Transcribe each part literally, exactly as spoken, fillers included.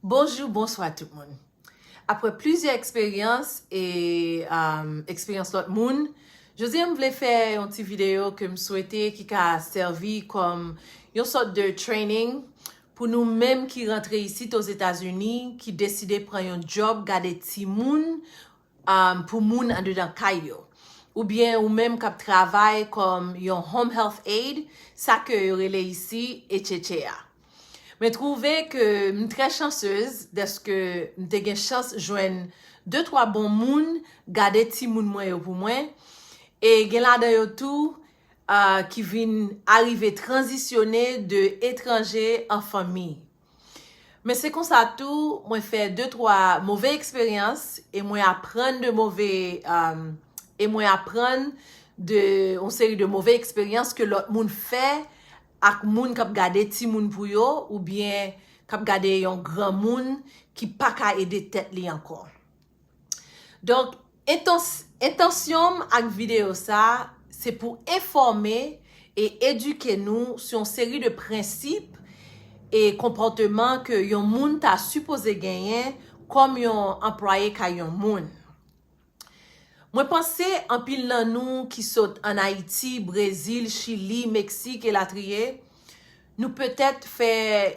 Bonjou, bonswa tout moun. Apre plizyè eksperyans e um, eksperyans lòt moun, jodi a m vle fè yon ti videyo ke m swete ki ka sèvi kòm yon sòt de training pou nou menm ki rantre isit Ozetazini, ki deside pran yon djòb gade timoun um, pou moun andedan kay yo. Oubyen ou menm k ap travay kòm yon home health aide, sa ke yo rele isi H H A a. Mwen twouve ke m trè chansez dèske m te gen chans jwenn de twa bon moun gade timoun mwen yo pou mwen. E gen ladan yo tou uh, ki vin arive tranzisyone de etranje an fanmi. Men se konsa tou, mwen fè de twa move eksperyans e mwen aprann de move, um, e mwen aprann de yon seri de move eksperyans ke lòt moun fè ak moun k ap gade timoun pou yo oubyen k ap gade yon granmoun ki pa ka ede tèt li ankò. Donk, entans- entansyon m ak videyo sa a, se pou enfòme e edike nou sou yon seri de prensip e konpòteman ke yon moun ta sipoze genyen kòm yon anplwaye kay yon moun. Mwen panse anpil nan nou ki sot ann Ayiti, Brezil, Chili, Meksik elatriye, nou petèt fè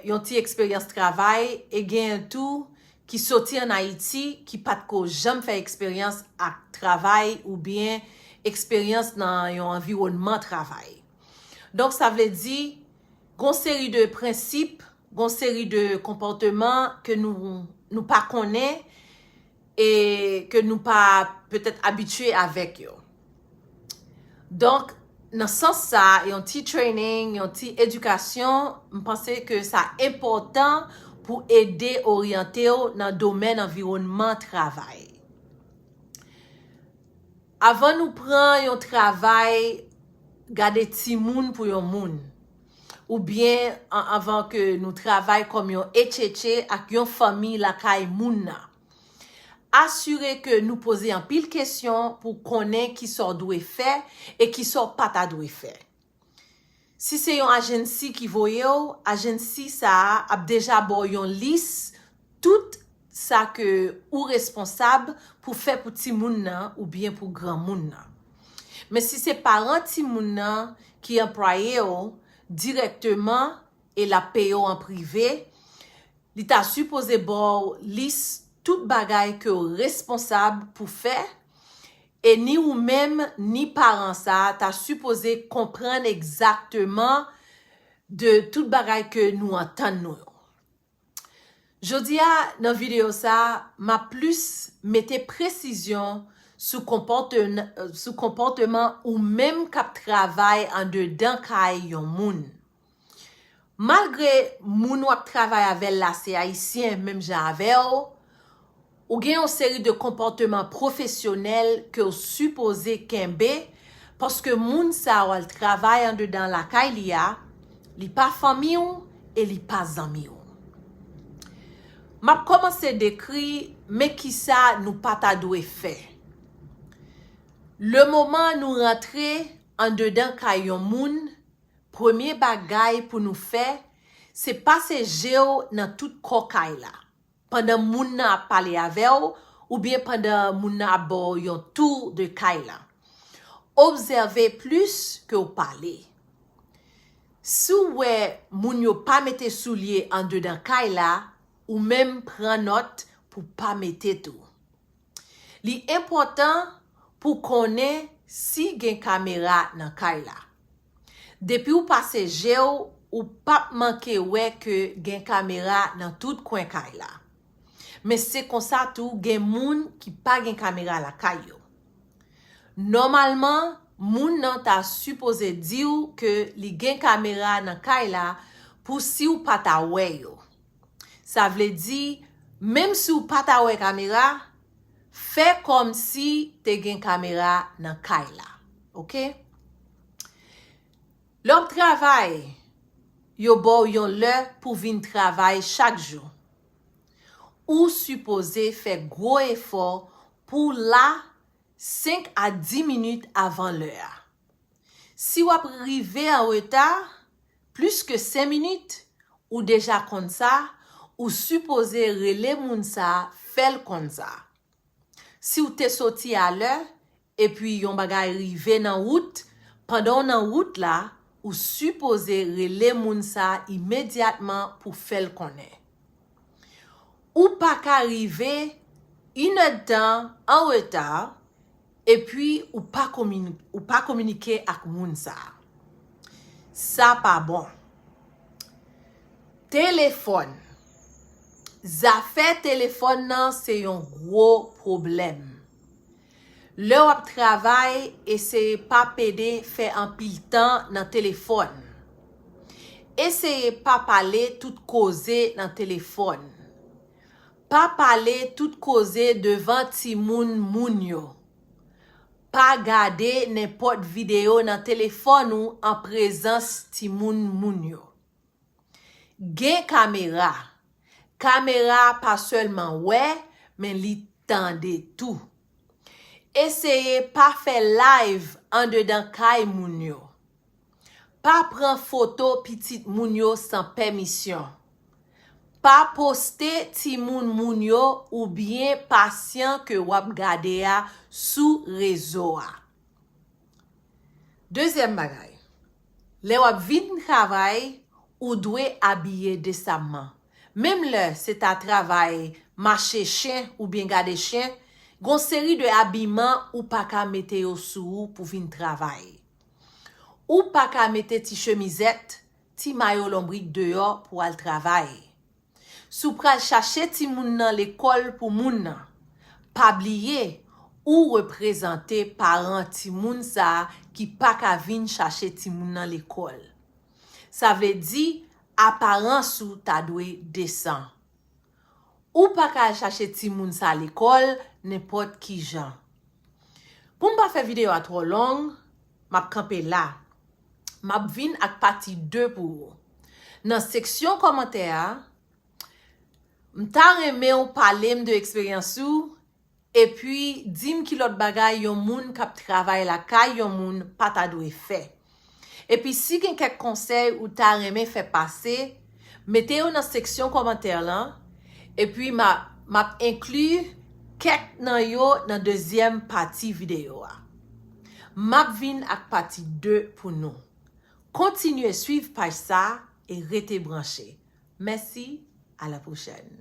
yon ti eksperyans travay e genyen tou ki soti ann Ayiti ki pa t ko janm fè eksperyans ak travay oubyen eksperyans nan yon anviwònman travay. Donk sa vle di, gon seri de prensip, gon seri de konpòteman ke nou, nou pa konnen e ke nou pa petèt abitye avèk yo. Donk, nan sans sa, yon ti training, yon ti edikasyon, m panse ke sa enpòtan pou ede oryante w nan domèn anviwònman travay. Avan nou pran yon travay, gade timoun pou yon moun, oubyen an- avan ke nou travay kòm yon H H A ak yon fanmi lakay moun nan, asire ke nou poze anpil kesyon pou konnen kisa w dwe fè e kisa w pa ta dwe fè. Si se yon ajansi ki voye w, ajansi sa a ap deja ba w yon lis tout sa ke ou responsab pou fè pou timoun nan oubyen pou granmoun nan. Men si se paran timoun nan ki anplwaye w dirèkteman e l ap peye w an prive, li ta sipoze ba w lis tout bagay ke w responsab pou fè, e ni ou menm ni paran sa a ta sipoze konprann egzakteman de tout bagay ke nou antann nou yo. Jodi a, nan videyo sa a, m ap plis mete presizyon sou konpòte- sou konpòteman ou menm k ap travay andedan kay yon moun. Malgre moun w ap travay avè l la se Ayisyen menm jan avè w, ou gen yon seri de konpòteman pwofesyonèl ke w sipoze kenbe, paske moun sa a w al travay andedan lakay li a, li pa fanmi w e li pa zanmi w. M ap kòmanse dekri men kisa nou pa ta dwe fè. Lemoman nou rantre andedan kay yon moun, premye bagay pou nou fè, se pase je w nan tout kò kay la, pandan moun nan ap pale avè w, oubyen pandan moun nan ap ba w yon tou de kay la. Obsève plis ke w pale. Si w wè moun yo pa mete soulye andedan kay la, ou menm pran nòt pou pa mete tou. Li enpòtan pou konnen si gen kamera nan kay la. Depi w pase je w, ou p ap manke wè ke gen kamera nan tout kwen kay la. Men se konsa tou gen moun ki pa gen kamera lakay yo. Nòmalman, moun nan ta sipoze di w ke li gen kamera nan kay la pou si w pa ta wè yo. Sa vle di, menm si w pa ta wè kamera, fè kòmsi te gen kamera nan kay la. Oke? Lè w ap travay, yo ba w yon lè pou w vin travay chak jou. Ou sipoze fè gwo efò pou w la senk a dis minit avan lè a. Si w ap rive an reta plis ke senk minit, ou deja konn sa, ou sipoze rele moun sa a, fè l konn sa. Si w te soti alè, epi yon bagay rive nan wout, pandan w nan wout la, ou sipoze rele moun sa a imedyatman pou fè l konnen. Ou pa ka rive inèdtan an reta, epi ou pa komini-, ou pa kominike ak moun sa a. Sa pa bon. Telefòn. Zafè telefòn nan se yon gwo pwoblèm. Lè w ap travay, eseye pa pede fè anpil tan nan telefòn. Eseye pa pale tout koze nan telefòn. Pa pale tout koze devan timoun moun yo. Pa gade nenpòt videyo nan telefòn ou an prezans timoun moun yo. Gen kamera. Kamera pa sèlman wè, men li tande tou. Eseye pa fè live andedan kay moun yo. Pa pran foto pitit moun yo san pèmisyon. Pa poste timoun moun yo oubyen pasyan ke w ap gade a sou rezo a. Dezyèm bagay, lè w ap vin travay, ou dwe abiye desamman. Menm lè se ta travay mache chen oubyen gade chen, gon seri de abiman ou pa ka mete yo sou ou pou vin travay. Ou pa ka mete ti chemizèt, ti mayo lonbrik deyò pou al travay. Si w pral chache timoun nan lekòl pou moun nan, pa bliye, ou reprezante paran timoun sa a ki pa ka vin chache timoun nan lekòl. Sa vle di, aparans ou ta dwe desan. Ou pa ka al chache timoun sa lekòl nenpòt ki jan. Pou m pa fè videyo a twò long, m ap kanpe la. M ap vin ak pati de pou ou. Nan seksyon kòmantè a, m ta renmen w pale m de eksperyans ou, epi di m ki lòt bagay yon moun k ap travay lakay yon moun pa ta dwe fè. Epi si gen kèk konsèy ou ta renmen fè pase, mete yo nan seksyon kòmantè lan, epi m a, m ap enkli kèk nan yo nan dezyèm pati videyo a. M ap vin ak pati de pou nou. Kontinye swiv paj sa a e rete branche. Mèsi, a la pwochèn.